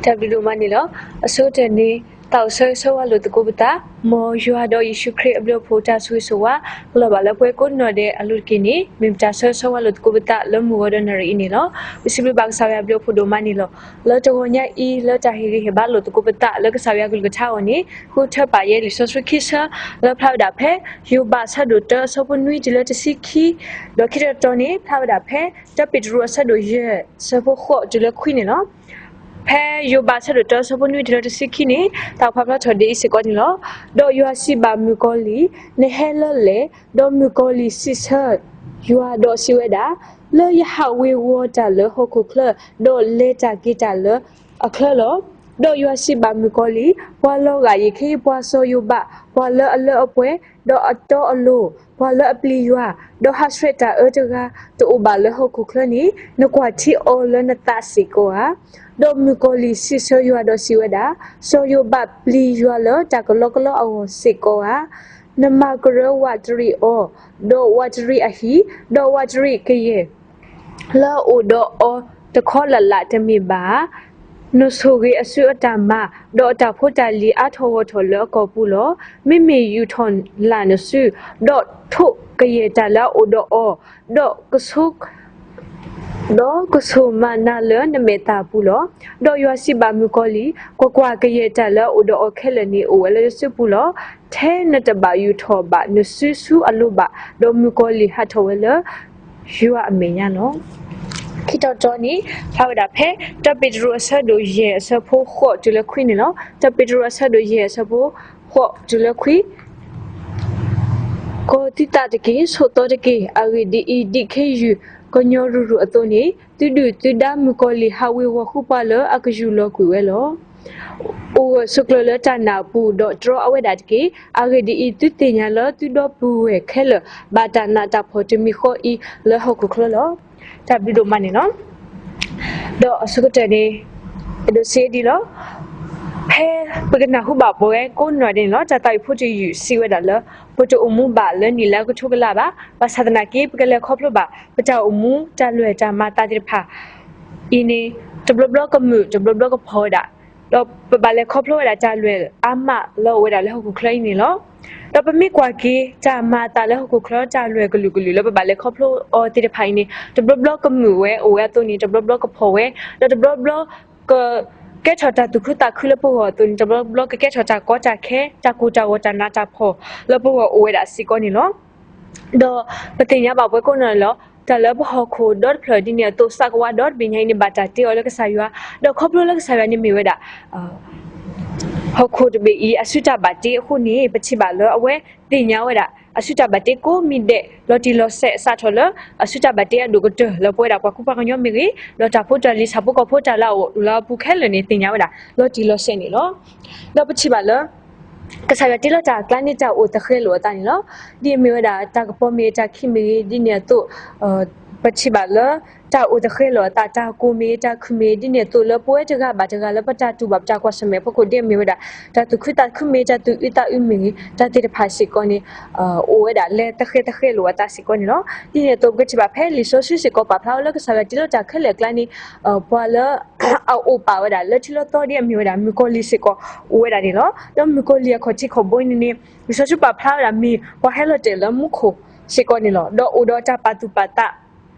တၢ်ဘျုးဒိၣ်မးန့ၣ်လီၤ. အဆိကတၢၢ်န့ၣ် သးအိၣ်ဆၢဂ့ၤဆၢဝါလိာ်သကိးပသး, မ်ယွၤဒီးယ့ၣ်ၡူးခရံာ်အဘျုးအဖှိၣ် တၢ်ဆိၣ်ဂ့ၤဆိၣ်ဝါ လီၤဘၣ်လၢပှၤကိးနီၢ်ဒဲးအလိၤတက့ၢ်န့ၣ် မ့ၢ်ပတၢ်ဆၢဂ့ၤဆၢဝါလိာ်သကိးပသးလၢမုၢ်ဂီၤဒီးနၣ်ရံၣ်အံၤန့ၣ်လီၤ. ပစံးဘျုးဘၣ်ကစၢ်ယွၤအဘျုးအဖှိၣ်ဒိၣ်မးန့ၣ်လီၤ. လၢတဂီၤညါအံၤ လၢတၢ်ဟ့ၣ်ဂံၢ်ဟ့ၣ်ဘါလိာ်သကိးပသးလၢကစၢ်ယွၤအကလုၢ်ကထါအဂီၢ်န့ၣ် ဃုထၢပာ်ယဲလံာ်စီဆှံခံဆၢ လၢဖျါဝဲဒၣ်ဖဲ ယိၤဘးအဆၢဒိၣ်တၢအဆၢဖိနွံတုၤလၢတဆံခံ, ဒီးခံတီၤတီၤန့ၣ် ဖျါဝဲဒၣ်ဖဲ တၢပ့းတရူးအဆၢဒိၣ်ယဲၢ်အဆၢဖိဃိးတုၤလၢခွံန့ၣ်လီၤ. ဖဲယိၤဘးအဆၢဒိၣ်တၢအဆၢဖိနွံတုၤလၢတဆံခံန့ၣ် တၢ်အိၣ်ဖျါဖျါထီၣ်ဒ်အံၤစ့ၢ်ကီးန့ၣ်လီၤ. ဒီးယွၤစံးဘၣ်မုၣ်ကီၤလံၢ်, နဟဲလၢလဲၣ်, ဒီးမုၣ်ကီၤလံၢ်စံးဆၢယွၤဒီးစံးဝဲဒၣ်, လၢယဟးဝ့ၤဝီၤတၢ်လၢဟီၣ်ခိၣ်ချၢ, ဒီးလဲၤတၢ်က့ၤတၢ်လၢအချၢလီၤ. ဒီးယွၤစံးဘၣ်မုၣ်ကီၤလံၢ်, ပှၤလီၤဂာ်ယခ့ ပှၤစီၤယိၤဘး, ပှၤလၢအလၢအပှဲၤ, ဒီးအတီအလိၤ, ပှၤလၢအပျံၤယွၤ, ဒီးဟးဆှဲးတၢ်အၢတဂၤတအိၣ်ဘၣ်လၢဟီၣ်ခိၣ်ချၢန့ၣ် နကွၢ်ထံအီၤလၢနသးစ့ၢ်ကီးဧါ. ဒီးမုၣ်ကီၤလံၢ်စံးဆၢယွၤဒီးစံးဝဲဒၣ်, စီၤယိၤဘးပျံၤယွၤလၢတၢ်ကလီကလီအဂီၢ်စ့ၢ်ကီးဧါ. နမၤကရၢဝးတရံးအီၤ, ဒီးဝးတရံးအဟံၣ်, ဒီးဝးတရံးကယဲၢ် လၢအအိၣ်ဒီးအီၤတခီလၢ်လၢ်တမ့ၢ်ဘၣ်ဧါ. နဆိၣ်ဂ့ၤအစုအတၢ်မၤ, ဒီးအတၢ်ဖိတၢ်လံၤအါထီၣ်ဂီၢ်ထီၣ်လၢအကီၢ်ပူၤလီၤ. မ့မ့ၢ်ယူာ်ထီၣ်လၢ်နစု, ဒီးထိးကယဲၢ်တၢ်လၢအအိၣ်ဒီးအီၤ, ဒီးကဆိ ဒီးကဆိၣ်မၤနၤလၢနမဲာ်သၣ်ပူၤလီၤ. ဒီးယွၤစံးဘၣ်မုၣ်ကီၤလံၢ်, ကွၢ်ကွၢ်, ကယဲၢ်တၢ်လၢအအိၣ်ဒီးအီၤခဲလၢာ်န့ၣ် အိၣ်ဝဲလၢနစုပူၤလီၤ. ထဲနတဘၣ်ယူာ်ထီၣ်ဘၣ်နစုဆူအလိၤဘၣ်. ဒီးမုၣ်ကီၤလံၢ်ဟးထီၣ်ဝဲလၢယွၤအမဲာ်ညါလီၤ. ခံတီၤတီၤန့ၣ် ဖျါဝဲဒၣ်ဖဲ တၢပ့းတရူးအဆၢဒိၣ်ယဲၢ်အဆၢဖိဃိးတုၤလၢခွံန့ၣ်လီၤ. တၢပ့းတရူးအဆၢဒိၣ်ယဲၢ်အဆၢဖိဃိးတုၤလၢခွံ ကီၤသုသးတက့ၢ်, ဆိးသီတက့ၢ်. အဂ့ၢ်ဒ်အံၤ, ဒ်ခ့ယုၢ်ကညီရူၤရူၤအသိးန့ၣ်, သုဒုၣ်သုဒါမုၣ်ကီၤလံၢ်ဟးဝ့ၤဝီၤဃုပှၤလၢအကယူၢ်လီၤကွံာ်ဝဲလီၤ. အိၣ်ဂၢၢ်ဆိးကျၢၤလၢတၢ်နာ်အပူၤ, ဒီးတြီအဝဲဒၣ်တက့ၢ်. အဂ့ၢ်ဒ်အံၤ, သုသ့ၣ်ညါလၢသုဒီပုၢ်ဝဲၢ်ခဲလၢာ် ဘၣ်တၢ်နာ်တၢ်ဖှီၣ်တမံၤဃီအံၤလၢဟီၣ်ခိၣ်ချၢလီၤ. တၢ်ဘျုးဒိၣ်မးန့ၣ်လီၤ. ဒီးအဆိကတၢၢ်န့ၣ် အဲၣ်ဒိးစံးဒ်အံၤလီၤ. ဖဲပကနၢ်ဟူဘၣ်ပဝဲကိးနီၢ်ဒဲးန့ၣ်လီၤ, တၢ်သးဝံၣ်ဖိတယုၢ်စံးဝဲဒၣ်လၢ ပတအိၣ်မူဘၣ်လၢနံၣ်လၢအကထိကလးဘၣ်. ဘၣ်ဆၣ်သနာ်က့ ပကလဲၤခီဖျိဘၣ် ပတၢ်အိၣ်မူတၢ်လၢၢ်တၢ်မၤအသးသ့ၣ်တဖၣ်အံၤန့ၣ် တဘျီဘျီကမုာ်တဘျီဘျီကဖှီၣ်ဝဲဒၣ်, ဒီးပဘၣ်လဲၤခီဖျိဝဲဒၣ်တၢ်လၢၢ်အါမးလၢအအိၣ်ဝဲဒၣ်လၢဟီၣ်ခိၣ်ချၢအံၤန့ၣ်လီၤ. ဒီးပမ့ၢ်ကွၢ်က့ၤတၢ်မၤအသးလၢဟီၣ်ခိၣ်ချၢ တၢ်လၢၢ်ကလုာ်ကလုာ်လၢပဘၣ်လဲၤခီဖျိအီၤသ့ၣ်တဖၣ်အံၤန့ၣ် တဘျီဘျီကမုာ်ဝဲအိၣ်ဝဲအသိးန့ၣ် တဘျီဘျီကဖှီၣ်ဝဲ, ဒီးတဘျီဘျီ ကကဲထီၣ်တၢ်သူၣ်ခုသးခုလၢပဂီၢ်အသိးန့ၣ် တဘျီဘျီကကဲထီၣ်တၢ်ကီတၢ်ခဲ တၢ်ကိၢ်တၢ်ဂီၤတၢ်နးတၢ်ဖှီၣ်လၢပဂီၢ်အိၣ်ဝဲဒၣ်စ့ၢ်ကီးန့ၣ်လီၤ. ဒီးပသ့ၣ်ညါဘၣ်ပဝဲကိးနီၢ်ဒဲးလီၤ, တၢ်လၢပဟီၣ်ခိၣ်ဒီတဖျၢၣ်ဒ်န့ၣ်အသိး စးကဝါဒီတဘ့ၣ်ညါအံၤန့ၣ် ဘၣ်တၢ်တ့အီၤလၢကစၢ်ယွၤ, ဒီးခီဖျိလၢကစၢ်ယွၤန့ၣ်မ့ၢ်ဝဲဒၣ် ဟီၣ်ခိၣ်တဘ့ၣ်အံၤ အစုတၢ်ဘၣ်တ့အဃိန့ၣ် ပထံၣ်ဘၣ်လၢအဝဲသ့ၣ်ညါဝဲဒၣ် အစုတၢ်ဘၣ်တ့ကိးမံၤဒဲး လီၤတံၢ်လီၤဆဲး စးထီၣ်လၢအစုတၢ်ဘၣ်တ့အဒိၣ်ကတၢၢ် လၢပဝဲဒၣ်ပှၤကူပှၤကညီမ့ၢ်ဂ့ၤ, ဒီးတၢ်ဖိတၢ်လံၤ ဆၣ်ဖိကီၢ်ဖိတၢ်လၢအအိၣ်လၢအပူၤခဲလၢာ်န့ၣ် သ့ၣ်ညါဝဲဒၣ် လီၤတံၢ်လီၤဆဲးန့ၣ်လီၤ. ဒီးပထံၣ်ဘၣ်လၢ ကစၢ်ယွၤတ့လီၤတၢ်အကျါန့ၣ် တၢ်အိၣ်သဃဲၤလိာ်အသးန့ၣ်လီၤ. ဒ်အမ့ၢ်ဝဲဒၣ် တၢ်ကပီၤမ့ၢ်ဂ့ၤ တၢ်ခံးမ့ၢ်ဂ့ၤ ဒ်န့ၣ်အသိး ပထံၣ်ဘၣ်လၢ တၢ်အိၣ်သဃဲၤလိာ်အသး တၢ်ကိၢ်မ့ၢ်ဂ့ၤ တၢ်ခုၣ်မ့ၢ်ဂ့ၤ ဒ်န့ၣ်အသိးလၢ ပဝဲတဂၤဘၣ်တဂၤလၢပတၢ်တူၢ်ဘၣ်ပတၢ်ကွၢ်ဆၢၣ်မဲာ်အဖီခိၣ် ဒ်အမ့ၢ်ဝဲဒၣ် တၢ်သူၣ်ခုသးခုမ့ၢ်ဂ့ၤ တၢ်သူၣ်အုးသးအုးမ့ၢ်ဂ့ၤ တၢ်သ့ၣ်တဖၣ်စ့ၢ်ကီးန့ၣ် အိၣ်ဝဲဒၣ်လၢသဃဲၤသဃဲၤလိာ်အသးစ့ၢ်ကီးန့ၣ်လီၤ. ဒ်န့ၣ်အသိး ပကထံၣ်ဘၣ်ဖဲလံာ်စီဆှံစ့ၢ်ကီးပာ်ဖျါဝဲလၢ ကစၢ်ယွၤတ့လီၤတၢ်ခဲလၢာ်အကျါန့ၣ် ပှၤလၢ အအိၣ်ပာ်ဝဲဒၣ်လၢထံလၢသီ ဒ်အမ့ၢ်ဝဲဒၣ် မုၣ်ကီၤလံၢ်စ့ၢ်ကီး အိၣ်ဝဲဒၣ်န့ၣ်လီၤ. ဒီးမုၣ်ကီၤလံၢ်အခီၣ်ထံးခီၣ်ဘိန့ၣ်န့ၣ် လံာ်စီဆှံပာ်ဖျါဝဲဒၣ်မ့ၢ် ပှၤဟဲလီၤတဲာ်လၢမူခိၣ်စ့ၢ်ကီးန့ၣ်လီၤ. ဒီးအိၣ်ဒီးတၢ်ပာ်သူၣ်ပာ်သး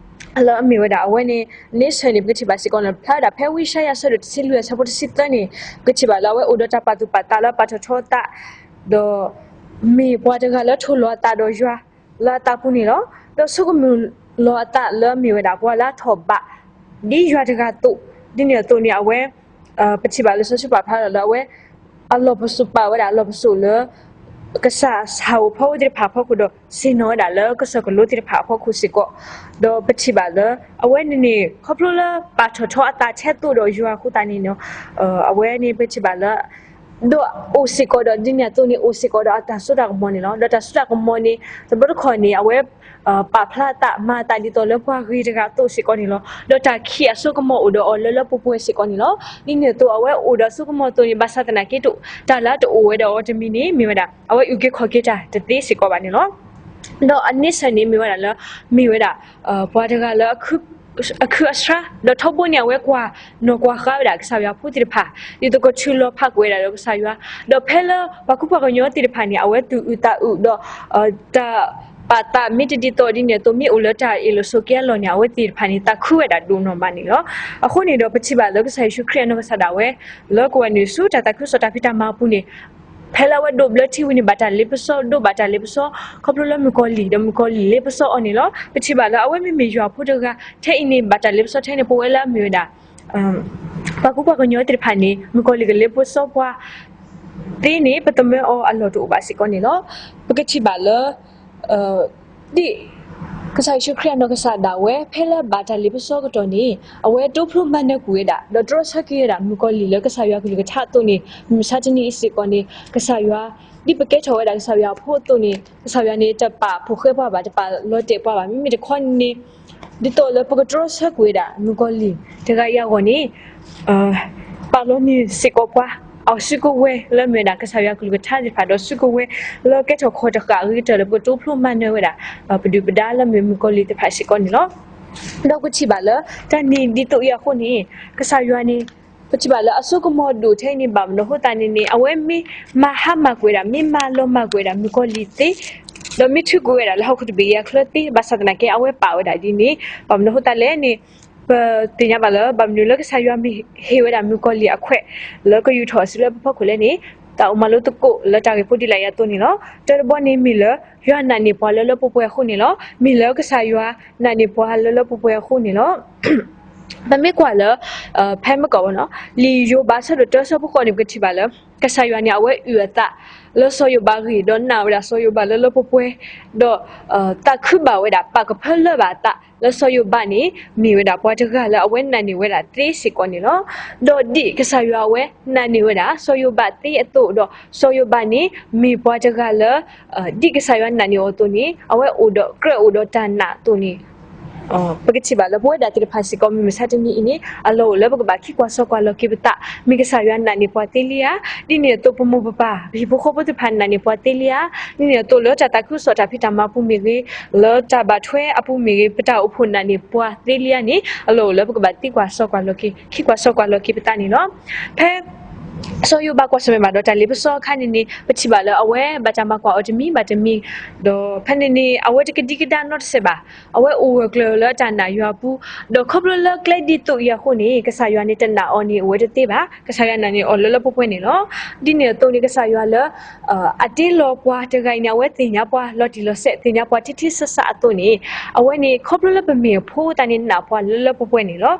လၢအမ့ၢ်ဝဲဒၣ် အဝဲန့ၣ် အန့ဆၢၣ်န့ၣ် ပကထံၣ်ဘၣ်စ့ၢ်ကီးန့ၣ် ဖျါဝဲဒၣ်ဖဲဝံယၡါယၤအဆၢဒိၣ်တဆံလွံၢ်အဆၢဖိတဆံသၢန့ၣ် ပကထံၣ်ဘၣ်လၢအဝဲအိၣ်ဒီးတၢ်ပာ်သူၣ်ပာ်သးလၢအပာ်ထီၣ်ထီအသး ဒီး မ့ၢ်ပှၤတဂၤလၢထိၣ်လီၤအသးဒီးယွၤ လၢအသးပူၤန့ၣ်လီၤ. ဒီးဆိကမိၣ်လီၤအသးလၢအမ့ၢ်ဝဲဒၣ် ပှၤလၢအထီၣ်ဘး ဒ်ယွၤတဂၤအသိး ဒ်န့ၣ်အသိးန့ၣ် အဝဲ ပထံၣ်ဘၣ်လၢစီဆှံပာ်ဖျါလီၤလၢအဝဲ အလီၢ်ပစိာ်ပာ်ဝဲဒၣ်အလီၢ်ပစိာ်လၢ ကစၢ်ဆၣ်ဧိၤဖီဧိၤသ့ၣ်တဖၣ်အဖီခိၣ်ဒီး ဆ့ၣ်နီၤဝဲဒၣ်လၢကစၢၢ်ကလိသ့ၣ်တဖၣ်အဖီခိၣ်စ့ၢ်ကီး, ဒီးပထံၣ်ဘၣ်လၢ အဝဲန့ၣ်န့ၣ် ခီဖျိလၢပာ်ထီၣ်ထီအသးထဲသိးဒီးယွၤအဃိသတးန့ၣ် အဝဲန့ၣ်ပထံၣ်ဘၣ်လၢ ဒီးအိၣ်စ့ၢ်ကီးဒီး ဒ်န့ၣ်အသိးန့ၣ် အိၣ်စ့ၢ်ကီးဒီးအတၢ်စိတၢ်ကမီၤန့ၣ်လီၤ. ဒီးတၢ်စိတၢ်ကမီၤန့ၣ် တဘျီတခီၣ်န့ၣ် အဝဲ ပာ်ဖျါအသးမၤအသးဒ်သိးလၢပှၤဂ့ၤတဂၤအသိးစ့ၢ်ကီးန့ၣ်လီၤ. ဒီးတၢ်ခံးအစိကမီၤအိၣ်ဒီးအီၤလၢလၢပှဲၤပှဲၤစ့ၢ်ကီးန့ၣ်လီၤ. ဒ်န့ၣ်အသိးအဝဲအိၣ်ဒီးအစိကမီၤအသိးန့ၣ် ဘၣ်ဆၣ်သနာ်က့ တၢ်လၢအတအိၣ်ဝဲဒီးအီၤတမံၤန့ၣ် မ့ၢ်ဝဲဒၣ် အဝဲအုၣ်က့ၤခီၣ်က့ၤတၢ်တသ့စ့ၢ်ကီးဘၣ်န့ၣ်လီၤ. ဒီးအန့ဆၢၣ်န့ၣ်မ့ၢ်ဝဲဒၣ်လၢ မ့ၢ်ဝဲဒၣ် ပှၤတဂၤလၢအခု အခုၣ်အဆှါ, ဒီးထီဘိန့ၣ် အဝဲကွၢ်နီၢ်ကွၢ်ဃါဝဲဒၣ်ကစၢ်ယွၤဖိသ့ၣ်တဖၣ် ဒ်သိးကထုးလီၤဖးကွံာ်ဝဲဒၣ်ဒီးကစၢ်ယွၤ, ဒီးဖဲလၢပှၤကူပှၤကညီသ့ၣ်တဖၣ်န့ၣ် အဝဲသူၣ်အုးသးအုးဒီး တၢ်ပာ်သးမ့ၢ်တဒ်သိးဒ်န့ၣ်အသိး မ့ၢ်အိၣ်လၢတၢ်အ့ၣ်လိာ်ဆိးက့အလီၢ်န့ၣ် အဝဲသ့ၣ်တဖၣ်န့ၣ် သးခုဝဲဒၣ်ဒိၣ်နီၢ်မးန့ၣ်လီၤ. အဃိန့ၣ်ဒီး ပထံၣ်ဘၣ်လၢကစၢ်ယ့ၣ်ၡူးခရံာ်အနီၢ်ကစၢ်ဒၣ်ဝဲ လၢကဝဲနုာ်ဆူတၢ်သးခုကစီၣ်တၢ်ဖံးတၢ်မၤအပူၤန့ၣ် ဖဲလၢအဝဲဒိးဘျၢထံဝံၤန့ၣ် ဘၣ်တၢ်လ့ပစီ, ဒိးဘၣ်တၢ်လ့ပစီ ခီဖျိလၢမုၣ်ကီၤလံၢ် ဒီးမုၣ်ကီၤလံၢ်လ့ပစီအီၤန့ၣ်လီၤ. ပထံၣ်ဘၣ်လၢအဝဲမ့မ့ၢ်ယွၤဖိတဂၤ ထဲအံၤန့ၣ် ဘၣ်တၢ်လ့ပစီထဲန့ၣ် ပဝဲလၢအမ့ၢ်ဝဲဒၣ် ပှၤကူပှၤကညီသ့ၣ်တဖၣ်န့ၣ် မုၣ်ကီၤလံၢ်ကလ့ပစီပှၤသ့န့ၣ် ပသမၢအီၤအလီၢ်တအိၣ်ဘၣ်စ့ၢ်ကီးန့ၣ်လီၤ. ပကထံၣ်ဘၣ်လၢ ဒ်ကစၢ်ယ့ၣ်ၡူးခရံာ်အနီၢ်ကစၢ်ဒၣ်ဝဲ ဖဲလၢဘၣ်တၢ်လ့ပစီကတီၢ်န့ၣ် အဝဲတိဖျိမၤနၢၤကွံာ်ဝဲဒၣ် ဒီးတြီဆၢက့ၤဝဲဒၣ် မုၣ်ကီၤလံၢ်လၢကစၢ်ယွၤကလုၢ်ကထါအသိးန့ၣ် မုၢ်မဆါတနံၤအံၤစ့ၢ်ကီးန့ၣ် ကစၢ်ယွၤ ဒ်ပကဲထီၣ်ဝဲဒၣ်ကစၢ်ယွၤအဖိအသိးန့ၣ် ကစၢ်ယွၤန့ၣ် တပာ်ဖိၣ်ဃဲပှၤဘၣ်, တပာ်လီၤတဲာ်ပှၤဘၣ်. မ့မ့ၢ်တခီန့ၣ် ဒ်သိးလၢပကတြီဆၢကွံာ်ဝဲဒၣ် မုၣ်ကီၤလံၢ်တဂၤအံၤအဂီၢ်န့ၣ် ပာ်လီၤန့ၢ်စ့ၢ်ကီးပှၤ အစုကဝဲၤလၢမ့ၢ်ဝဲဒၣ် ကစၢ်ယွၤကလုၢ်ကထါသ့ၣ်တဖၣ် ဒီးစုကဝဲၤလၢကဲထီၣ်ခီၣ်တဃာ်အဂ့ၤကတၢၢ်လၢပကတိဖျိမၤနၢၤဝဲဒၣ် ပဒုၣ်ပဒါလၢမ့ၢ်မုၣ်ကီၤလံၢ်သ့ၣ်တဖၣ်စ့ၢ်ကီးန့ၣ်လီၤ. ဒီးပထံၣ်ဘၣ်လၢ တၢ်န့ၣ်ဒ်သိးအံၤအဃိန့ၣ် ကစၢ်ယွၤန့ၣ် ပထံၣ်ဘၣ်လၢအစိကမီၤဒိၣ်ထဲအံၤန့ၣ် ဘၣ်မနုၤအဃိသတးန့ၣ်န့ၣ် အဝဲမ့ၢ်မၤဟါမၢ်ကွံာ်ဝဲဒၣ် မ့ၢ်မၤလီၤမၢ်ကွံာ်ဝဲဒၣ် မုၣ်ကီၤလံၢ်သ့ ဒီးမ့ၢ်ထုးကွံာ်ဝဲဒၣ်လၢဟီၣ်ခိၣ်တဘ့ၣ်အံၤအချၢသ့ ဘၣ်ဆၣ်သနာ်က့ အဝဲပာ်ဝဲဒၣ်ဒ်န့ၣ် ဘၣ်မနုၤအဃိသတးလဲၣ်န့ၣ် ပသ့ၣ်ညါဘၣ်လၢ ဘၣ်မနုၤလၢကစၢ်ယွၤမ့ၢ်ဟ့ၣ်ဝဲဒၣ်မုၣ်ကီၤလံၢ်အခွဲး လၢကယူၢ်ထီၣ်အစုလၢပဖီခိၣ်လဲၣ်န့ၣ် တၢ်အိၣ်မၤလိသကိးလၢတၢ်ဂ့ၢ်ဖိဒ်လဲၣ်အံၤအသိးန့ၣ်လီၤ. တၢတဘီန့ၣ်မ့ၢ်လၢ ယွၤနာ်န့ၢ်ပှၤလၢလၢပှဲၤပှဲၤအဃိန့ၣ်လီၤ. မ့ၢ်လၢကစၢ်ယွၤနာ်န့ၢ်ပှၤလၢလၢပှဲၤပှဲၤအဃိန့ၣ်လီၤ. ပမ့ၢ်ကွၢ်လၢ ဖဲမ့ၢ်ကီၢ်ဘၣ်နီၤ လံာ်ယိၤဘးအဆၢဒိၣ်တၢအဆၢဖိဃိးန့ၣ် ပကထံၣ်ဘၣ်လၢ ကစၢ်ယွၤန့ၣ် အဝဲအုၣ်အသးလၢစီၤယိၤဘးအဂ့ၢ် ဒီးနာ်ဝဲဒၣ်စီၤယိၤဘးလၢလၢပှဲၤပှဲၤ ဒီး သးခုဘၣ်ဝဲဒၣ် ပာ်ကဖၢလၢဘၣ်အသးလၢစီၤယိၤဘးန့ၣ် မ့ၢ်ဝဲဒၣ်ပှၤတဂၤလၢအဝဲနာ်န့ၢ်ဝဲဒၣ်သ့စ့ၢ်ကီးန့ၣ်လီၤ. ဒီးဒ်ကစၢ်ယွၤအဝဲနာ်န့ၢ်ဝဲဒၣ် စီၤယိၤဘးသ့အသိးဒီး စီၤယိၤဘးန့ၣ် မ့ၢ်ပှၤတဂၤလၢ ဒ်ကစၢ်ယွၤနာ်န့ၢ်အီၤအသိးန့ၣ် အဝဲအိၣ်ဒီးကြၢးအိၣ်ဒီးတၢ်နာ်အသိးန့ၣ် ပကထံၣ်ဘၣ်လၢပဝဲဒၣ်သ့ၣ်တဖၣ်စ့ၢ်ကီး မုၢ်မဆါတနံၤအံၤန့ၣ် အလီၢ်အိၣ်လၢပကဘၣ်ခံကွၢ်စီကွၢ်လီၤက့ၤပသး မ့ၢ်ကစၢ်ယွၤနာ်န့ၢ်ပှၤသ့လံဧါ, ဒ်န့ၣ်အသိးပမိၢ်ပပၢ် ပဟံၣ်ဖိဃီဖိသ့ၣ်တဖၣ်နာ်န့ၢ်ပှၤသ့လံဧါ, ဒ်န့ၣ်အသိးလၢတၢ်သးခုကစီၣ်တၢ်ဖံးတၢ်မၤပူၤမ့ၢ်ဂ့ၤ, လၢတၢ်ဘၣ်ထွဲအပူၤမ့ၢ်ဂ့ၤ, ပတၢ်အိၣ်ဖှိၣ်နာ်န့ၢ်ပှၤသ့လံဧါန့ၣ် အလီၢ်အိၣ်လၢပကဘၣ်သံကွၢ်စီကွၢ်လီၤက့ၤ ခံကွၢ်စီကွၢ်လီၤက့ၤပသးန့ၣ်လီၤ. ဖဲ စီၤယိၤဘးကွၢ်ဆၢၣ်မဲာ်ဘၣ်ဒီးတၢ်လ့ပစီအခါန့ၣ်န့ၣ် ပထံၣ်ဘၣ်လၢအဝဲဘၣ်တၢ်မၤကွၢ်အီၤတမံၤဘၣ်တမံၤ, ဒီးဖဲန့ၣ်န့ၣ် အဝဲတကဒံကဒါနီတစဲးဘၣ်, အဝဲအိၣ်ဂၢၢ်ကျၢၤလၢတၢ်နာ်ယွၤအပူၤ, ဒီးခီဖျိလၢကျဲဒ်သိးအံၤအဃိန့ၣ် ကစၢ်ယွၤန့ၣ်တနာ်အီၤန့ၣ် အိၣ်ဝဲတသ့ဘၣ်, ကစၢ်ယွၤနာ်န့ၢ်အီၤလၢလၢပှဲၤပှဲၤန့ၣ်လီၤ. ဒ်န့ၣ်အသိးန့ၣ် ကစၢ်ယွၤလၢ အတ့လီၤပှၤတဂၤအံၤန့ၣ် အဝဲသ့ၣ်ညါပှၤလီၤတံၢ်လီၤဆဲး သ့ၣ်ညါပှၤထံထံဆးဆးအသိးန့ၣ် အဝဲန့ၣ် ခီဖျိလၢပမ့ၢ်အဖိသတးန့ၣ် နာ်ပှၤလၢလၢပှဲၤပှဲၤန့ၣ်လီၤ.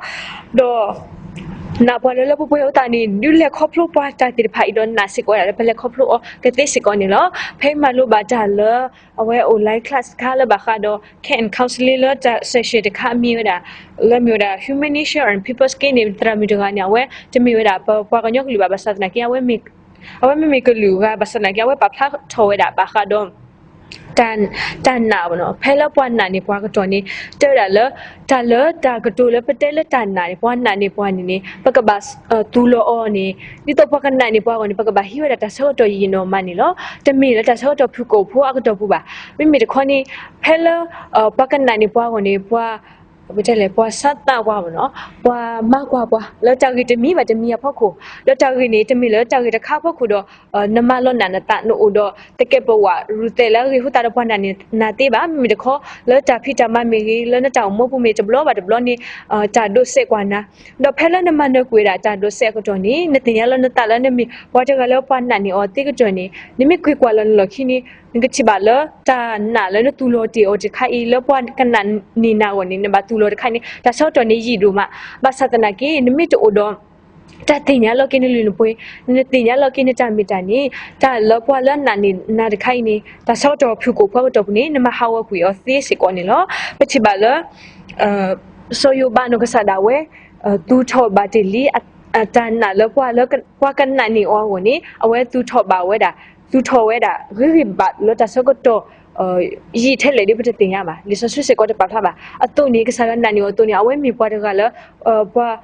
ဒီး နာ်ပှၤလၢလၢပှဲၤပှဲၤအဃိသတးန့ၣ် ဒုးလဲၤခီဖျိပှၤတၢ်သ့ၣ်တဖၣ်အံၤဒီးနာ်စ့ၢ်ကီးဝဲဒၣ်လၢပလဲၤခီဖျိအီၤကသ့စ့ၢ်ကီးန့ၣ်လီၤ. ဖဲမၤလိဘၣ်တၢ်လၢ အဝဲ online class တခါလၢဘၣ်ဃးဒီး care and counselling လၢတၢ် session တခါမ့ၢ်ဝဲဒၣ် လၢမ့ၢ်ဝဲဒၣ် human nature and people skill န့ၣ် သရၣ်မုၣ်တဂၤန့ၣ် အဝဲတမ့ၢ်ဝဲဒၣ်ပပှၤကညီကလုာ်ဘၣ် ဘၣ်ဆၣ်သနာ်က့ အဝဲမ့ၢ် အဝဲမ့မ့ၢ်ကလုာ်ဂၤ ဘၣ်ဆၣ်သနာ်က့ အဝဲပာ်ဖျါထီၣ်ဝဲဒၣ်ဘၣ်ဃးဒီး တၢ်နာ်ဘၣ်နီၤ ဖဲလၢပှၤနာ်န့ၢ်ပှၤကတီၢ်န့ၣ် တဲဝဲဒၣ်လၢ တၢ်လၢတၢ်ကတိၤလၢပတဲလၢတၢ်နာ်န့ၣ် ပှၤနာ်န့ၢ်ပှၤန့ၣ်န့ၣ် ပကဘၣ် သူၣ်လီၤအီၤန့ၣ် ဒ်သိးပှၤကနာ်န့ၢ်ပှၤအဂီၢ်န့ၣ် ပကဘၣ်ဟံးဝဲဒၣ်တၢ်ဆၢကတီၢ်ယံာ်ယံာ်နီၢ်မးန့ၣ်လီၤ. တမ့ၢ်လၢတၢ်ဆၢကတီၢ်ဖုၣ်ကိာ်ဖိအကတီၢ်ပူၤဘၣ်. မ့မ့ၢ်တခီန့ၣ် ဖဲလၢ ပှၤကနာ်န့ၢ်ပှၤအဂီၢ်န့ၣ် ပှၤ ပတဲလဲၣ် ပှၤဆါသးပှၤဘၣ်နီၤ ပှၤမၤကွၢ်ပှၤ လၢတၢ်ဂ့ၢ်တမံၤဘၣ်တမံၤအဖီခိၣ် လၢတၢ်ဂ့ၢ်န့ၣ် တမ့ၢ်လၢတၢ်ဂ့ၢ်တခါအဖီခိၣ်ဒီး နမၤလီၤနာ်နသး နအိၣ်ဒီးသကဲးပဝး ရူၢ်သဲးလၢအဂ့ၢ်အဃိသတးဒီးပှၤနာ်န့ၢ်နၤသ့ဘၣ်. မ့မ့ၢ်တခီ လၢတၢ်ဖံးတၢ်မၤမ့ၢ်ဂ့ၤ လၢနတၢ်အိၣ်မူပူၤမ့ၢ်တဘျီဘၣ်တဘျီန့ၣ် တၢ်ဒိးစဲးကွၢ်နၤ ဒီးဖဲလၢနမၤနၢၤကွံာ်ဝဲဒၣ်တၢ်ဒိးစဲးအကတီၢ်န့ၣ် နသ့ၣ်ညါလၢနသးလၢနမ့ၢ်ပှၤတဂၤလၢပှၤနာ်န့ၢ်အီၤသ့ကတၢၢ်န့ၣ် နမ့ၢ်ကွၢ်ကွၢ်လီၤနလီၢ်ခံန့ၣ် နကထံၣ်ဘၣ်လၢတၢ်နာ်လၢနသူၣ်လီၤတ့ၢ်အီၤတခါအံၤ လၢပှၤကနာ်န့ၢ်နၤအဂီၢ်န့ၣ် နဘၣ်သူၣ်လီၤတခါန့ၣ် တၢ်ဆၢကတီၢ်န့ၣ်ယံာ်ဒိၣ်မး. ဘၣ်ဆၣ်သနာ်က့ နမ့ၢ်တအိၣ်ဒီး တၢ်သ့ၣ်ညါလီၤက့ၤနလုၢ်နပှ့ၤ နသ့ၣ်ညါလီၤက့ၤနတၢ်မ့ၢ်တၢ်န့ၣ် တၢ်လၢပှၤလၢနာ်န့ၢ်နၤတခါအံၤန့ၣ် တၢ်ဆၢကတီၢ်ဖုၣ်ကိာ်ဖိအကတီၢ်ပူၤန့ၣ် နမၤဟးဂီၤကွံာ်အီၤသ့စ့ၢ်ကီးန့ၣ်လီၤ. ပထံၣ်ဘၣ်လၢ စီၤယိၤဘးနီၢ်ကစၢ်ဒၣ်ဝဲ သူၣ်ထီၣ်ဘၣ်တ့ၢ်လံ တၢ်နာ်လၢပှၤလၢပှၤကနာ်န့ၢ်အီၤအဂီၢ်န့ၣ် အဝဲသူၣ်ထီၣ်ဘၣ်ဝဲဒၣ် သူၣ်ထီၣ်ဝဲဒၣ် ဂ့ၤဂ့ၤဘၣ်လၢတၢ်ဆၢကတီၢ် ယံာ်ထဲလဲၣ်ဒ်ပတသ့ၣ်ညါဘၣ်. လံာ်စီဆှံစ့ၢ်ကီးတပာ်ဖျါဘၣ်. အသိးန့ၣ် ကစၢ်ယွၤနာ်န့ၢ်အီၤအသိးန့ၣ် အဝဲမ့ၢ်ပှၤတဂၤလၢ ပှၤ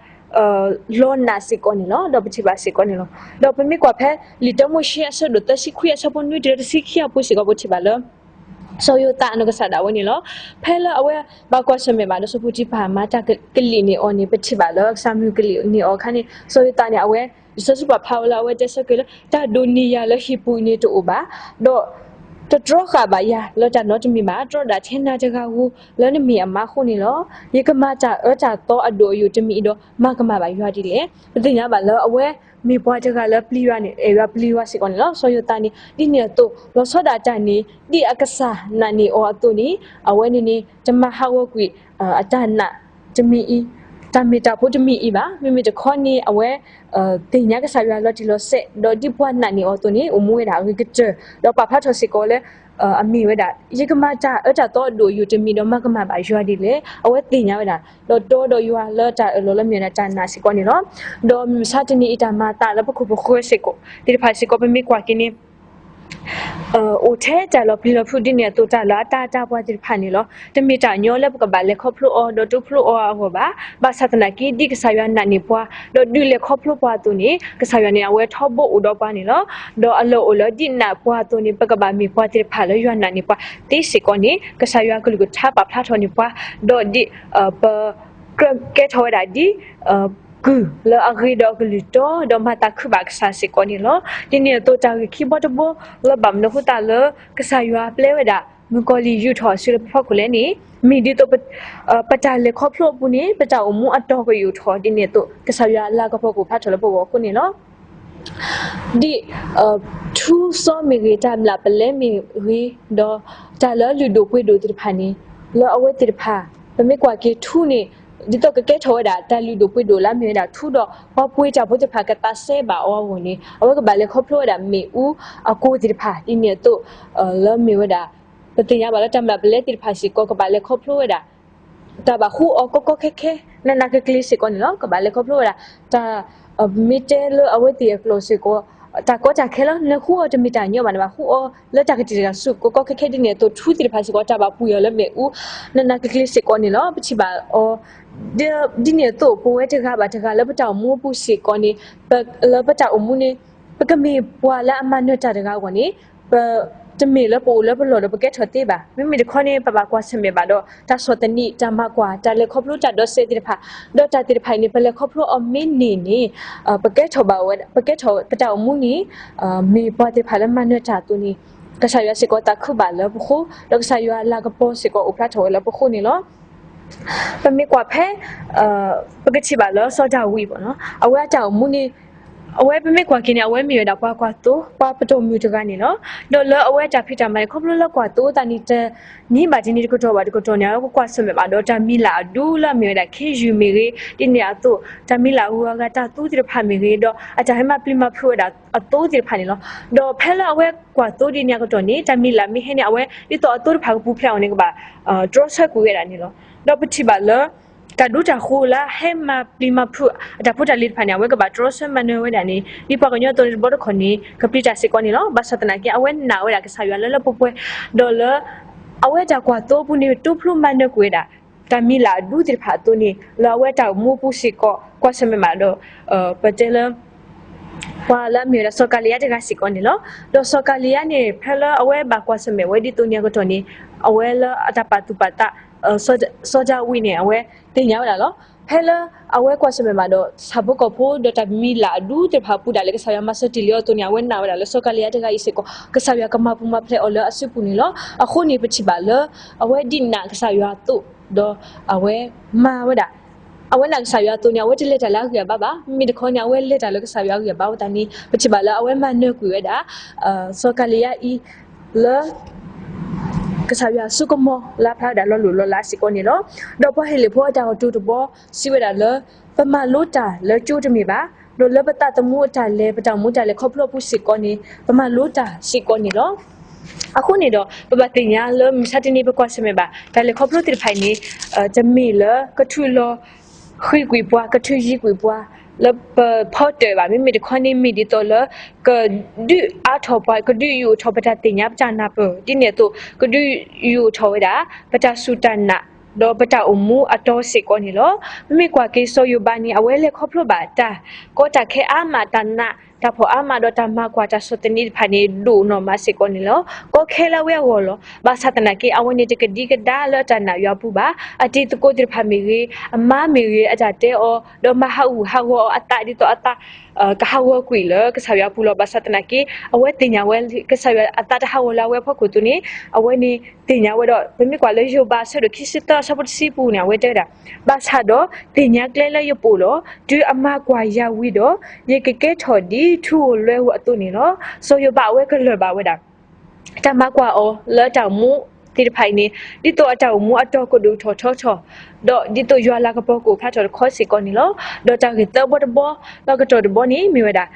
လီၤနာ်စ့ၢ်ကီးန့ၣ်လီၤ. ဒီးပထံၣ်ဘၣ်စ့ၢ်ကီးန့ၣ်လီၤ. ဒီးပမ့ၢ်ကွၢ်ဖဲ လံာ်တၢမိၤၡ့အဆၢဒိၣ်သၢဆံခွံအဆၢဖိနွံတုၤလၢတဆံခံအပူၤစ့ၢ်ကီး ပထံၣ်ဘၣ်လၢ စီၤယိၤသးအနီၢ်ကစၢ်ဒၣ်ဝဲန့ၣ်လီၤ. ဖဲလၢအဝဲဘၣ်ကွၢ်ဆၢၣ်မဲာ်ဘၣ်ဒီးစီၤပီတံဖၤမၤတၢ်ကလံၣ်န့ၢ်အီၤန့ၣ် ပထံၣ်ဘၣ်လၢကစၢ်မုၢ်ကလံၣ်န့ၢ်အီၤအခါန့ၣ် စီၤယိၤသးန့ၣ် အဝဲ လံာ်စီဆှံပာ်ဖျါဝဲလၢအဝဲတဲဆၢက့ၤလၢ တၢ်ဒိးန့ၢ်ယၤလၢဟံၣ်ပူၤအံၤန့ၣ်တအိၣ်ဘၣ်, ဒီး တတြီဃာ်ဘၣ်ယၤလၢတၢ်နီတမံၤဘၣ်, တြီဒၣ်ထဲနၤတဂၤဧိၤလၢနမ့ၢ်အမါအဃိန့ၣ်လီၤ. ယကမၤတၢ်အၢတၢ်သီအဒိၣ်အယိာ်တမံၤအံၤဒီး မၤကမၣ်ဘၣ်ယွၤဒ်လဲၣ်. ပသ့ၣ်ညါဘၣ်လၢအဝဲမ့ၢ်ပှၤတဂၤလၢပျံၤယွၤန့ၣ် အဲၣ်ယွၤပျံၤယွၤစ့ၢ်ကီးန့ၣ်လီၤ. စီၤယိၤသးန့ၣ် ဒ်န့ၣ်အသိး လီၤဆီဒၣ်တၢ်န့ၣ် ဒ်အကစၢ်နာ်န့ၢ်အီၤအသိးန့ၣ် အဝဲန့ၣ်န့ၣ် တမၤဟးဂီၤကွံာ် အတၢ်နာ်တမံၤအံၤ, တၢ်မ့ၢ်တၢ်ဖိတမံၤအံၤဘၣ်. မ့မ့ၢ်တခီန့ၣ် အဝဲ သ့ၣ်ညါကစၢ်ယွၤလီၤတံၢ်လီၤဆဲး, ဒီးဒ်ပှၤနာ်န့ၢ်အီၤအသိးန့ၣ် အိၣ်မူဝဲဒၣ်အဂ့ၤကတၢၢ်, ဒီးပာ်ဖျါထီၣ်စ့ၢ်ကီးလၢ အမ့ၢ်ဝဲဒၣ် ယကမၤတၢ်အၢတၢ်သီအဒိၣ်အယိာ်တမံၤဒီး မၤကမၣ်ဘၣ်ယွၤဒ်လဲၣ်. အဝဲသ့ၣ်ညါဝဲဒၣ် ဒီးတီဒီးယွၤလၢတၢ်အၢၣ်လီၤလၢမ့ၢ်ဝဲဒၣ်တၢ်နာ်စ့ၢ်ကီးန့ၣ်လီၤ. ဒီးမုၢ်မဆါတနံၤအံၤ တၢ်မၤအသးလၢပခိၣ်ပဃၢၤစ့ၢ်ကီး သ့ၣ်တဖၣ်စ့ၢ်ကီး ပမ့ၢ်ကွၢ်က့ၤန့ၣ် အိၣ်ထဲတၢ်လီၤပျံၤလီၤဖုးဒ်န့ၣ်အသိး တၢ်လၢအတၢ်အတၢ်ပှၤသ့ၣ်တဖၣ်န့ၣ်လီၤ. တမ့ၢ်တၢ်ညီလၢပကဘၣ်လဲၤခီဖျိအီၤ ဒီးတူၢ်ဖျိအီၤအဂီၢ်ဘၣ်. ဘၣ်ဆၣ်သနာ်က့ ဒ်ကစၢ်ယွၤနာ်န့ၢ်ပှၤ ဒီးဒုးလဲၤခီဖျိပှၤအသိးန့ၣ် ကစၢ်ယွၤန့ၣ် အဝဲထီဘိအိၣ်ဒီးပှၤန့ၣ်လီၤ. ဒီးအလီၢ်အိၣ်လၢဒ်နာ်ပှၤအသိးန့ၣ် ပကဘၣ်မ့ၢ်ပှၤသ့ၣ်တဖၣ်လၢယွၤနာ်န့ၢ်ပှၤသ့စ့ၢ်ကီးန့ၣ် ကစၢ်ယွၤကလုၢ်ကထါပာ်ဖျါထီၣ်န့ၢ်ပှၤ, ဒီးဒ် ပ ကဲထီၣ်ဝဲဒၣ်ဒ် ကုၢ်လၢအဂ့ၤဒီးအကလုၢ်တီ ဒီးမၤသးခုဘၣ်ကစၢ်စ့ၢ်ကီးန့ၣ်လီၤ. ဒ်န့ၣ်အသိး တၢ်ဂ့ၢ်ခံဘီတဘီလၢဘၣ်မနုၤအဃိသတးလၢ ကစၢ်ယွၤပျဲဝဲဒၣ် မုၣ်ကီၤလံၢ်ယူာ်ထီၣ်အစုလၢပဖီခိၣ်လဲၣ်န့ၣ် မ့ၢ်ဒ်သိး ပတၢ်လဲၤခီဖျိအပူၤန့ၣ် ပတၢ်အိၣ်မူအတီၤကယူာ်ထီၣ် ဒ်န့ၣ်အသိး ကစၢ်ယွၤအလၤကပီၤကအိၣ်ဖျါထီၣ်လၢပဂီၢ်အဃိန့ၣ်လီၤ. ဒ် ထူစီမ့ၢ်ဂ့ၤ, တၢ်မျၢ်ပလဲမ့ၢ်ဂ့ၤ, ဒီးတၢ်လၢလုၢ်ဒိၣ်ပှ့ၤဒိၣ်သ့ၣ်တဖၣ်န့ၣ် လၢအဝဲသ့ၣ်တဖၣ် ပမ့ၢ်ကွၢ်က့ၤထူန့ၣ် ဒ်သိးကကဲထီၣ်ဝဲဒၣ် တၢ်လုၢ်ဒိၣ်ပှ့ၤဒိၣ်လၢအမ့ၢ်ဝဲဒၣ်ထူဒီး ပှၤပှ့ၤတၢ်ဖိသ့ၣ်တဖၣ်ကသးစဲဘၣ်အီၤအဂီၢ်န့ၣ် အဝဲကဘၣ်လဲၤခီဖျိဝဲဒၣ်မ့ၣ်အူအကိသ့ၣ်တဖၣ် ဒ်န့ၣ်အသိး လၢမ့ၢ်ဝဲဒၣ် ပသ့ၣ်ညါဘၣ်လၢတၢ်မျၢ်ပလဲသ့ၣ်တဖၣ်စ့ၢ်ကီး ကဘၣ်လဲၤခီဖျိဝဲဒၣ် တၢ်ဘၣ်ဃူအီၤကီကီခဲခဲ နးနးကျ့ကျ့စ့ၢ်ကီးန့ၣ်လီၤ. ကဘၣ်လဲၤခီဖျိဝဲဒၣ် တၢ် မ့ၢ်တဲလၢအဝဲသ့ၣ်အကျိာ်စ့ၢ်ကီး တၢ်ကီတၢ်ခဲလီၤ. နဃူအီၤတမ့ၢ်တၢ်ညီဘၣ်န့ၣ်ဘၣ်, ဃူအီၤလၢတၢ်ကတံာ်တၢ်ဆူၣ်ကီကီခဲခဲ ဒ်န့ၣ်အသိး ထူသ့ၣ်တဖၣ်စ့ၢ်ကီး တၢ်ဘၣ်ပှ့ၤအီၤလၢမ့ၣ်အူ နးနးကျ့ကျ့စ့ၢ်ကီးန့ၣ်လီၤ. ပထံၣ်ဘၣ်အီၤ ဒ်န့ၣ်အသိး ပဝဲတဂၤဘၣ်တဂၤလၢပတၢ်အိၣ်မူအပူၤစ့ၢ်ကီးန့ၣ် လၢပတၢ်အိၣ်မူန့ၣ် ပကမ့ၢ်ပှၤလၢအမၤနၢၤတၢ်တဂၤအဂီၢ်န့ၣ် ပ တမ့ၢ်လၢပအိၣ်လၢပလီၢ်ဒီးပကဲထီၣ်သ့ဘၣ်. မ့မ့ၢ်တခီန့ၣ် ပဘၣ်ကွၢ်ဆၢၣ်မဲာ်ဘၣ်ဒီး တၢ်ဆီၣ်သနံး, တၢ်မၤကွၢ်, တၢ်လဲၤခီဖျိတၢ်ဒိးစဲးသ့ၣ်တဖၣ်, ဒီးတၢ်သ့ၣ်တဖၣ်အံၤန့ၣ် ပလဲၤခီဖျိအီၤမ့ၢ်န့ၢ်န့ၣ် ပကဲထီၣ်ဘၣ်ဝဲ ပကဲထီၣ်ပတၢ်အိၣ်မူန့ၣ် မ့ၢ်ပှၤသ့ၣ်တဖၣ်လၢမၤနၢၤတၢ်အသိးန့ၣ် ကစၢ်ယွၤစ့ၢ်ကီးသးခုဘၣ်လၢပဃိ, ဒီးကစၢ်ယွၤအလၤကပီၤစ့ၢ်ကီးအိၣ်ဖျါထီၣ်ဝဲလၢပဃိန့ၣ်လီၤ. ပမ့ၢ်ကွၢ်ဖဲ ပကထံၣ်ဘၣ်လၢစီၤဒၤဝံးဘၣ်နီၤ အဝဲအတၢ်အိၣ်မူန့ၣ် အဝဲပမ့ၢ်ကွၢ်က့ၤန့ၣ် အဝဲမ့ၢ်ဝဲဒၣ်ပှၤကွၢ်သိ ပှၤပတီၢ်မုၢ်တဂၤန့ၣ်လီၤ. ဒီးလၢအဝဲအတၢ်ဖံးတၢ်မၤန့ၣ် ခီဖျိလၢကွၢ်သိအသးန့ၣ် တနံၤဘၣ်တနံၤ တကတီၢ်ဘၣ်တကတီၢ်န့ၣ် အဝဲကကွၢ်ဆၢၣ်မဲာ်ဘၣ်ဒီးတၢ်မံၤလၢ်အဒူလၢအမ့ၢ်ဝဲဒၣ် ခ့ယုၢ်မ့ၢ်ဂ့ၤ, ဒ်န့ၣ်အသိး တၢ်မံၤလၢ်အဂုၤအဂၤတၢ်သူသ့ၣ်တဖၣ်မ့ၢ်ဂ့ၤ, ဒီးအတၢ်ဟဲမၤပျံၤမၤဖုးဝဲဒၣ်အသိသ့ၣ်တဖၣ်န့ၣ်လီၤ. ဒီးဖဲလၢအဝဲကွၢ်သိဒ်န့ၣ်အကတီၢ်န့ၣ် တၢ်မံၤလၢ်မ့ၢ်ဟဲန့ၣ် အဝဲဒ်သိးအသိတဖၣ်ကပူၤဖျဲးအီၤန့ၣ် ကဘၣ် တြီဆၢကွံာ်ဝဲဒၣ်န့ၣ်လီၤ. ဒီးပထံၣ်ဘၣ်လၢ တၢ်ဒူတၢ်ဃိလၢဟဲမၤပျံၤမၤဖုးအတၢ်ဖိတၢ်လံၤတဖၣ်န့ၣ် အဝဲကဘၣ်တြီဆၢမၤနၢၤဝဲဒၣ်န့ၣ် ဒ်ပှၤကညီအသိးန့ၣ်တဘျီတခီၣ်န့ၣ် ကပျံၤတၢ်စ့ၢ်ကီးန့ၣ်လီၤ. ဘၣ်ဆၣ်သနာ်က့ အဝဲနာ်ဝဲဒၣ်ကစၢ်ယွၤလၢလၢပှဲၤပှဲၤ, ဒီးလၢ အဝဲတၢ်ကွၢ်သိအပူၤန့ၣ် တိဖျိမၤနၢၤကွံာ်ဝဲဒၣ် တၢ်မံၤလၢ်အဒူသ့ၣ်တဖၣ်အသိးန့ၣ် လၢအဝဲတၢ်အိၣ်မူအပူၤစ့ၢ်ကီး ကွၢ်ဆၢၣ်မဲာ်ဘၣ်ဒီး ပတဲလၢ ပှၤလၢအမ့ၢ်ဝဲဒၣ်စီၤကၤလံယါတဂၤစ့ၢ်ကီးန့ၣ်လီၤ. ဒီးစီၤကၤလံယါန့ၣ် ဖဲလၢအဝဲဘၣ်ကွၢ်ဆၢၣ်မဲာ်ဝဲဒ်သိးန့ၣ်အကတီၢ်န့ၣ် အဝဲလၢအတၢ်ပာ်သူၣ်ပာ်သး စီၤဒၤဝံးန့ၣ် အဝဲသ့ၣ်ညါဝဲဒၣ်လီၤ. ဖဲလၢအဝဲကွၢ်ဆၢၣ်မဲာ်ဘၣ်ဒီး ဆၣ်ဖိကီၢ်ဖိဒီးတၢ်မံၤလၢ်အဒူသ့ၣ်တဖၣ်အပူၤဒၣ်လဲာ် ကစၢ်ယွၤမၤစၢၤတ့ၢ်လံအီၤအသိးန့ၣ် အဝဲနာ်ဝဲဒၣ်လၢစီၤကၤလံယါတဂၤအံၤစ့ၢ်ကီး ကစၢ်ယွၤကမၤပူၤမၤဖျဲးအီၤလၢအစုပူၤန့ၣ်လီၤ. အဃိန့ၣ် ပထံၣ်ဘၣ်လၢ အဝဲဒ်နာ်ကစၢ်ယွၤအသိး ဒီးအဝဲမၤဝဲဒၣ် အဝဲနာ်ကစၢ်ယွၤအသိးန့ၣ် အဝဲတလဲၤတၢ်လၢအဂံၢ်အဘါဘၣ်. မ့မ့ၢ်တခီန့ၣ် အဝဲလဲၤတၢ်လၢကစၢ်ယွၤအဂံၢ်အဘါအဃိသတးန့ၣ် ပထံၣ်ဘၣ်လၢအဝဲမၤနၢၤကွံာ်ဝဲဒၣ် စီၤကၤလံယါအံၤ လၢ ကစၢ်ယွၤအစိကမီၤလၢအဖျါဝဲဒၣ်လီၤလိၢ်လီၤလးစ့ၢ်ကီးန့ၣ်လီၤ. ဒီးပှၤဟ့းလ့ၣ်ဖိအတၢ်ကတိၤတဘီ စံးဝဲဒၣ်လၢ ပမၤလိတၢ်လၢကၠိတမ့ၢ်ဘၣ်, ဒီးလၢပသးသမူအတၢ်လဲၤ ပတၢ်အိၣ်မူတၢ်လဲၤခီဖျိအပူၤစ့ၢ်ကီးန့ၣ် ပမၤလိတၢ်စ့ၢ်ကီးန့ၣ်လီၤ. အဃိန့ၣ်ဒီး ပဘၣ်သ့ၣ်ညါလၢမုၢ်မဆါတနံၤ ပကွၢ်ဆၢၣ်မဲာ်ဘၣ် တၢ်လဲၤခီဖျိသ့ၣ်တဖၣ်အံၤန့ၣ် တမ့ၢ်လၢကထုးလီၤဃံးကွံာ်ပှၤ ကထုးယံၤကွံာ်ပှၤ လၢပဖီတၢၣ်ဘၣ်. မ့မ့ၢ်တခီန့ၣ် မ့ၢ်ဒ်သိးလၢ ကဒုးအါထီၣ်ပှၤ ကဒုးယိာ်ထီၣ်ပတၢ်သ့ၣ်ညါပတၢ်နၢ်ပၢၢ် ဒ်န့ၣ်အသိး ကဒုးယိာ်ထီၣ်ဝဲဒၣ် ပတၢ်စူၢ်တၢ်နာ် ဒီးပတၢ်အိၣ်မူအတီစ့ၢ်ကီးန့ၣ်လီၤ. ပမ့ၢ်ကွၢ်က့ၤစီၤယိၤဘးန့ၣ် အဝဲလဲၤခီဖျိဘၣ်တၢ်ကီတၢ်ခဲအါမး တၢ်နာ် တၢ်ဖီၣ်အါမးဒီးတၢ်မၤကွၢ်တၢ်ဆီၣ်သနံးတဖၣ်န့ၣ် ဒိၣ်နီၢ်မးစ့ၢ်ကီးန့ၣ်လီၤ. ကီခဲလၢအဝဲအဂီၢ်လီၤ. ဘၣ်ဆၣ်သနာ်က့ အဝဲန့ၣ်တကဒံကဒါလၢတၢ်နာ်ယွၤပူၤဘၣ်. အတံၤသကိးသ့ၣ်တဖၣ်မ့ၢ်ဂ့ၤ, အမါမ့ၢ်ဂ့ၤ, အတၢ်တဲအီၤ, ဒီးမၤဟးဂူာ်ဟးဂီၤအီၤအသးဒ်သိးအသး ကဟးဂီၤကွံာ်လၢကစၢ်ယွၤအပူၤလီၤ. ဘၣ်ဆၣ်သနာ်က့ အဝဲသ့ၣ်ညါဝဲကစၢ်ယွၤအသးတဟးဂီၤလၢအဝဲအဖီခိၣ်အသိးန့ၣ် အဝဲန့ၣ်သ့ၣ်ညါဝဲဒီး ပမ့ၢ်ကွၢ်လၢယိၤဘးအဆၢဒိၣ်ခံဆံသၢအဆၢဖိတဆံပူၤန့ၣ် အဝဲတဲဝဲဒၣ်, ဘၣ်ဆၣ်ဒီးသ့ၣ်ညါကျဲလၢယပအိၣ်လီၤ. တုၤအမၤကွၢ်ယၤဝံၤဒီး ယကကဲထီၣ်ဒ်ထူဧိၤလွဲဧိၤအသိးန့ၣ်လီၤ. စီၤယိၤဘးအဝဲကလၢၢ်ဘၣ်ဝဲဒၣ် တၢ်မၤကွၢ်အီၤလၢအတၢ်အိၣ်မူသ့ၣ်တဖၣ်အံၤန့ၣ် ဒ်သိးအတၢ်အိၣ်မူအတီၤကဒိၣ်ထီၣ်ထီထီၣ်, ဒီးဒ်သိးယွၤလၤကပီၤကအိၣ်ဖျါထီၣ်တခီစ့ၢ်ကီးန့ၣ်လီၤ. ဒီးတၢ်ဂ့ၢ်သၢဘီတဘီ လၢအကတီၢ်တဘီန့ၣ် မ့ၢ်ဝဲဒၣ်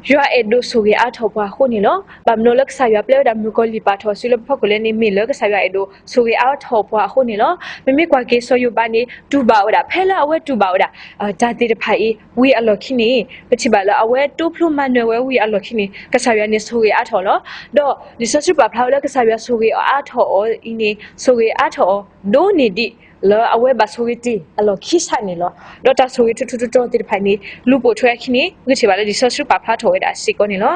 ယွၤအဲၣ်ဒိးဆိၣ်ဂ့ၤအါထီၣ်ပှၤအဃိန့ၣ်လီၤ. ဘၣ်မနုၤလၢကစၢ်ယွၤပျဲဝဲဒၣ်မုၣ်ကီၤလံၢ်ပာ်ထီၣ်အစုလၢပဖီခိၣ်လဲၣ်န့ၣ် မ့ၢ်လၢကစၢ်ယွၤအဲၣ်ဒိးဆိၣ်ဂ့ၤအါထီၣ်ပှၤအဃိန့ၣ်လီၤ. ပမ့ၢ်ကွၢ်က့ၤစီၤယိၤဘးန့ၣ် တူၢ်ဘၣ်ဝဲဒၣ် ဖဲလၢအဝဲတူၢ်ဘၣ်ဝဲဒၣ် တၢ်သ့ၣ်တဖၣ်အံၤ ဝံၤအလီၢ်ခံန့ၣ် ပထံၣ်ဘၣ်လၢအဝဲတိဖျိမၤနၢၤဝဲဝံၤအလီၢ်ခံန့ၣ် ကစၢ်ယွၤန့ၣ်ဆိၣ်ဂ့ၤအါထီၣ်လီၤ. ဒီးလံာ်စီဆှံပာ်ဖျါဝဲလၢကစၢ်ယွၤဆိၣ်ဂ့ၤအါထီၣ်အီၤအံၤန့ၣ် ဆိၣ်ဂ့ၤအါထီၣ်အီၤ ဒိၣ်န့ၢ်ဒံးလၢအဝဲဘၣ်ဆိၣ်ဂ့ၤတ့ၢ်အလီၢ်ခံစးန့ၣ်လီၤ. ဒီးတၢ်ဆိၣ်ဂ့ၤထူထူတီတီသ့ၣ်တဖၣ်န့ၣ် လူၤပိာ်ထွဲအခံန့ၣ် ဂ့ၢ်ထံၣ်ဘၣ်လၢလံာ်စီဆှံပာ်ဖျါထီၣ်ဝဲဒၣ်စ့ၢ်ကီးန့ၣ်လီၤ.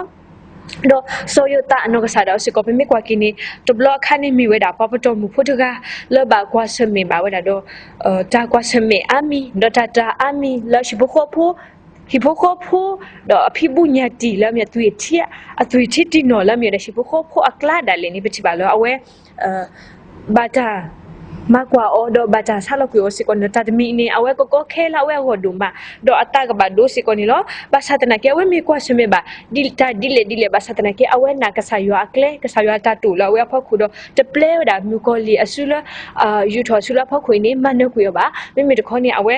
ဒီးစီၤယိၤသးအနီၢ်ကစၢ်ဒၣ်ဝဲစ့ၢ်ကီး ပမ့ၢ်ကွၢ်က့ၤန့ၣ် တဘျီအခါန့ၣ်မ့ၢ်ဝဲဒၣ် ပှၤပတီၢ်မုၢ်ဖိတဂၤ လၢဘၣ်ကွၢ်ဆၢၣ်မဲာ်ဘၣ်ဝဲဒၣ်ဒီး တၢ်ကွၢ်ဆၢၣ်မဲာ်အါမံၤ ဒီးတၢ်တၤအါမံၤလၢဟံၣ်ဖိဃီဖိ ဟံၣ်ဖိဃီဖိ ဒီးအဖံးဘူးညၣ်တံၢ်လၢအမ့ၢ်အသွံၣ်ထံ အသွံၣ်ထံတံၢ်နီၢ်လၢအမ့ၢ်ဝဲဒၣ်ဟံၣ်ဖိဃီဖိအကျါဒၣ်လဲာ်န့ၣ် ပထံၣ်ဘၣ်လၢအဝဲ ဘၣ်တၢ်မၤကွၢ်အီၤ ဒီးဘၣ်တၢ်ဆါလီၤကွံာ်အီၤစ့ၢ်ကီးန့ၣ်လီၤ. တၢ်တမံၤအံၤန့ၣ် အဝဲကကီခဲလၢအဝဲအဂီၢ်ဒိၣ်မး ဒီးအသးကဘၣ်ဒိစ့ၢ်ကီးန့ၣ်လီၤ. ဘၣ်ဆၣ်သနာ်က့ အဝဲမ့ၢ်ကွၢ်ဆၢၣ်မဲာ်ဘၣ် ဒ်တၢ်ဒ်လဲၣ်ဒ်လဲၣ် ဘၣ်ဆၣ်သနာ်က့ အဝဲနာ်ကစၢ်ယွၤအကျဲ ကစၢ်ယွၤအတၢ်တိာ်လၢအဝဲအဖီခိၣ်ဒီး တပျဲဝဲဒၣ်မုၣ်ကီၤလံၢ်အစုလၢ ယူာ်ထီၣ်အစုလၢအဖီခိၣ်အံၤန့ၣ် မၤနၢၤကွံာ်အီၤဘၣ်. မ့မ့ၢ်တခီန့ၣ် အဝဲ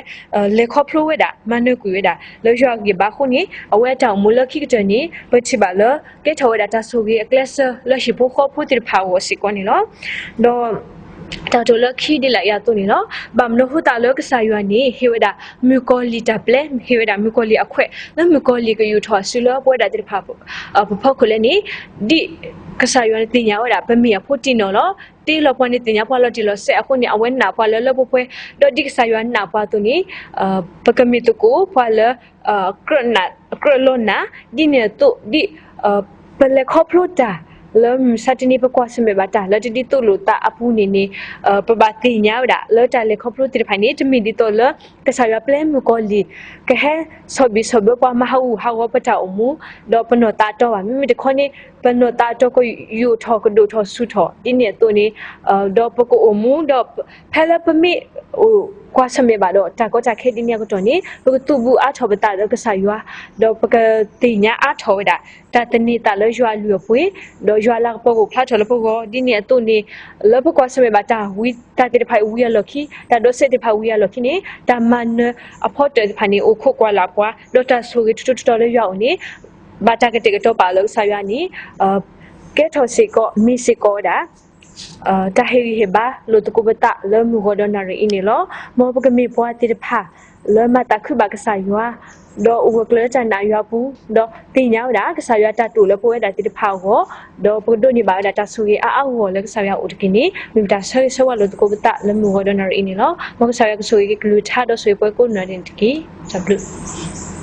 လဲၤခီဖျိဝဲဒၣ် မၤနၢၤကွံာ်ဝဲဒၣ် လၢယွၤအဂံၢ်ဘါအဃိန့ၣ် အဝဲအတၢ်အိၣ်မူလၢခံကတၢၢ်န့ၣ် ပထံၣ်ဘၣ်လၢ ကဲထီၣ်ဝဲဒၣ်တၢ်ဆိၣ်ဂ့ၤအကျဲစၢၤလၢဟံၣ်ဖိဃီဖိသ့ၣ်တဖၣ်အဂီၢ်စ့ၢ်ကီးန့ၣ်လီၤ. ဒီး တၢ်ကတိၤလၢခံဒ်လဲၣ်အံၤအသိးန့ၣ်လီၤ. ဘၣ်မနုၤဃိသတးလၢကစၢ်ယွၤန့ၣ် ဟ့ၣ်ဝဲဒၣ်မုၣ်ကီၤလံၢ်တၢ်ပျဲ ဟ့ၣ်ဝဲဒၣ်မုၣ်ကီၤလံၢ်အခွဲး လၢမုၣ်ကီၤလံၢ်ကယူာ်ထီၣ်အစုလၢပဝဲဒၣ်သ့ၣ်တဖၣ် ပဖီခိၣ်လဲၣ်န့ၣ် ဒ်ကစၢ်ယွၤန့ၣ်သ့ၣ်ညါဝဲဒၣ် ပမ့ၢ်အဖိတံၢ်နီၢ်လီၤ. တ့လီၤပှၤန့ၣ်သ့ၣ်ညါပှၤလီၤတံၢ်လီၤဆဲးအဃိန့ၣ် အဝဲနာ်ပှၤလၢလၢပှဲၤပှဲၤ ဒီးဒ်ကစၢ်ယွၤနာ်ပှၤအသိးန့ၣ် ပကမ့ၢ်သကိးပှၤလၢ ကြၢးလီၤနၤ ဒ်န့ၣ်အသိး ဒ် ပလဲၤခီဖျိတၢ်လၢမုၢ်မဆါတနံၤ ပကွၢ်ဆၢၣ်မဲာ်ဘၣ်တၢ်လၢတဒ်သိးလိာ်သးအပူၤန့ၣ်န့ၣ် ပဘၣ်သ့ၣ်ညါဝဲဒၣ် လၢတၢ်လဲၤခီဖျိသ့ၣ်တဖၣ်န့ၣ် တမ့ၢ်ဒ်သိးလၢ ကစၢ်ယွၤပျဲမုၣ်ကီၤလံၢ် ကဟဲဆီၣ်ဘံၣ်ဆီၣ်ဘၢပှၤ မၤဟးဂူာ်ဟးဂီၤပတၢ်အိၣ်မူ ဒီးပနီၢ်သးတီဘၣ်. မ့မ့ၢ်တခီန့ၣ် ပနီၢ်သးတီကယူာ်ထီၣ်ကဒိၣ်ထီၣ်ဆူၣ်ထီၣ် ဒ်န့ၣ်အသိးန့ၣ် ဒီးပကအိၣ်မူဒီး ဖဲလၢပမ့ၢ်အိၣ်ကွၢ်ဆၢၣ်မဲာ်ဘၣ်ဒီးတၢ်ကီတၢ်ခဲဒ်န့ၣ်အကတီၢ်န့ၣ် ပကသုးဘူးအါထီၣ်ပသးဒီးကစၢ်ယွၤ ဒီးပကသ့ၣ်ညါအါထီၣ်ဝဲဒၣ် တၢ်သန့ၤသးလၢယွၤအလုၢ်အပှ့ၤ ဒီးယွၤလၤကပီၤကအိၣ်ဖျါထီၣ်လၢပဂီၢ် ဒ်န့ၣ်အသိးန့ၣ် လၢပကွၢ်ဆၢၣ်မဲာ်ဘၣ်တၢ်ဝံ တၢ်သ့ၣ်တဖၣ်အံၤဝံၤအလီၢ်ခံ တၢ်ဒိးစဲးသ့ၣ်တဖၣ်ဝံၤအလီၢ်ခံန့ၣ် တၢ်မၤနၢၤအဖီတၢၣ်သ့ၣ်တဖၣ်န့ၣ် အိၣ်ခိးကွၢ်လၢ်ပှၤ ဒီးတၢ်ဆိၣ်ဂ့ၤထူထူတီတီလၢယွၤအအိၣ်န့ၣ် ဘၣ်တၢ်ကတဲာ်ကတီၤပာ်လၢကစၢ်ယွၤန့ၣ် ကဲထီၣ်စ့ၢ်ကီး မ့ၢ်စ့ၢ်ကီးဝဲဒၣ် တၢ်ဟ့ၣ်ဂံၢ်ဟ့ၣ်ဘါလိာ်သကိးပသးလၢမုၢ်ဂီၤဒီးနၣ်ရံၣ်အံၤန့ၣ်လီၤ. မ်ပကမ့ၢ်ပှၤသ့ၣ်တဖၣ် လၢမၤသးခုဘၣ်ကစၢ်ယွၤ ဒီးအိၣ်ဂၢၢ်ကျၢၤလၢတၢ်နာ်ယွၤအပူၤ ဒီးသ့ၣ်ညါဝဲဒၣ် ကစၢ်ယွၤတၢ်တိာ်လၢပဝဲဒၣ်သ့ၣ်တဖၣ်အဂီၢ် ဒီးပကဒိးန့ၢ်ဘၣ်ဝဲဒၣ်တၢ်ဆိၣ်ဂ့ၤအါအါဂီၢ်ဂီၢ်လၢကစၢ်ယွၤအအိၣ်တက့ၢ်န့ၣ် မ့ၢ်ပတၢ်ဆၢဂ့ၤဆၢဝါလိာ်သကိးပသးလၢမုၢ်ဂီၤဒီးနၣ်ရံၣ်အံၤန့ၣ်လီၤ. မ်ကစၢ်ယွၤကဆိၣ်ဂ့ၤက့ၤကလုၢ်ကထါဒီးဆိၣ်ဂ့ၤပှၤကိးဂၤဒဲးန့ၣ်တက့ၢ်. တၢ်ဘျုး